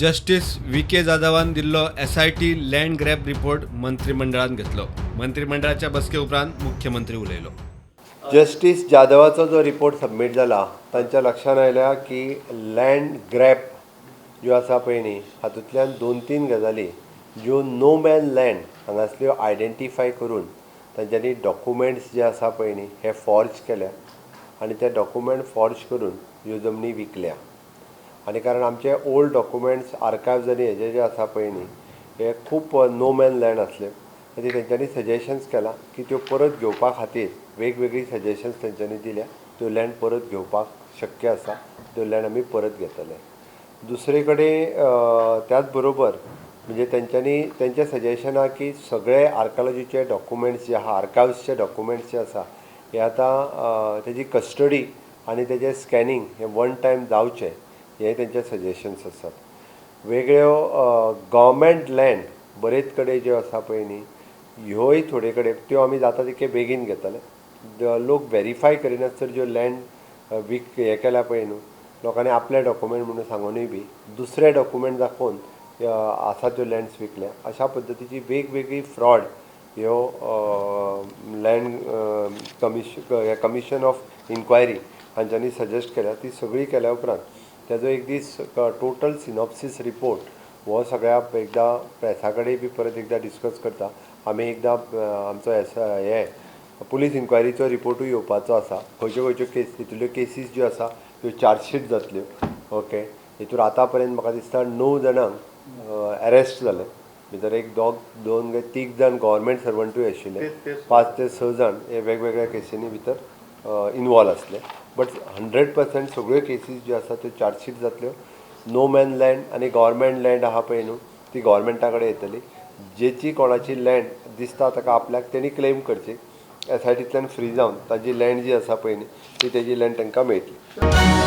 Justice V K जाधवान दिल्लो SIT land grab report मंत्रिमंडळान घेतलो. मंत्रिमंडळाच्या बसके उपरांत मुख्यमंत्री उलयलो. जस्टीस जाधवाचो जो रिपोर्ट सबमीट जाला, तांच्या लक्षांत आयल्या की लँड ग्रॅब ज्यो आसा पळय न्ही, हातूंतल्यान दोन तीन गजाली ज्यो नो मॅन लँड हांगासल्यो आयडेंटिफाय करून तांच्यांनी डॉक्युमेंट्स जे आसा पळय न्ही, हे फॉर्ज केल्या आनी ते डॉक्युमेंट फॉर्ज करून ह्यो जमनी विकल्या. आनी कारण आमचे ओल्ड डॉक्युमेंट्स आर्कायव्ज आनी हेजे जे आसा पळय न्ही, हे खूब नो मॅन लँड आसले. खातीर तेंच्यांनी सजेशन्स केलां की त्यो परत घेवपा खातीर वेगवेगळी सजेशन्स तेंच्यांनी दिल्या. त्यो लँड परत घेवपाक शक्य आसा, त्यो लँड आमी परत घेतले. दुसरे कडेन त्याच बरोबर म्हणजे तेंच्यांनी तेंचें सजेशन आहा की सगळे आर्कोलॉजीचे डॉक्युमेंट्स जे आहा, आर्कायव्सचे डॉक्युमेंट्स जे आसा, हे आतां तेजी कस्टडी आनी तेजें स्कॅनिंग हें वन टायम जावचें, हें तेंचे सजेशन्स आसात. वेगळ्यो गव्हर्मेंट लँड बरेच कडेन ज्यो आसा पळय न्ही, ह्योय थोडे कडेन त्यो आमी जाता तितके बेगीन घेतले. लोक वेरीफाय करिनासतना ज्यो लँड वीक हें केल्या पळय न्हू, लोकांनी आपले डॉक्युमेंट म्हणून सांगुनूय बी दुसरे डॉक्युमेंट दाखोवन आसा त्यो लँड्स विकल्या. अशा पद्दतीची वेगवेगळी फ्रॉड ह्यो लँड कमिशन ऑफ इन्क्वायरी हांच्यांनी सजेस्ट केल्या. ती सगळी केल्या उपरांत तेजो एक दीस टोटल सिनॉप्सीस रिपोर्ट हो सगळ्या एकदां प्रेसा कडेन बी परत एकदां डिस्कस करता आमी. एकदां आमचो एस हे पुलीस इन्क्वायरीचो रिपोर्टूय येवपाचो आसा. खंयच्यो खंयच्यो केस, हितूंतल्यो केसीस ज्यो आसा त्यो चार्जशीट जातल्यो. ओके, हितूर आतां पर्यंत म्हाका दिसता णव जाणांक एरेस्ट जाले. भितर एक दोग दोन काय तीग जाण गव्हर्मेंट सर्वंटूय आशिल्ले. 5 ते 6 जाण हे वेगवेगळ्या केसींनी भितर इनवॉल्व आसले. बट 100% सगळ्यो केसीस ज्यो आसा त्यो चार्जशीट जातल्यो. नो मॅन लँड आनी गव्हर्मेंट लँड आहा पळय न्हू, ती गव्हर्मेंटा कडेन येतली. जेची कोणाची लँड दिसता ताका आपल्याक, तेणी क्लेम करची. एसआयटींतल्यान फ्री जावन ताजी लँड जी आसा पळय न्ही, ती तेजी लँड तांकां मेळटली.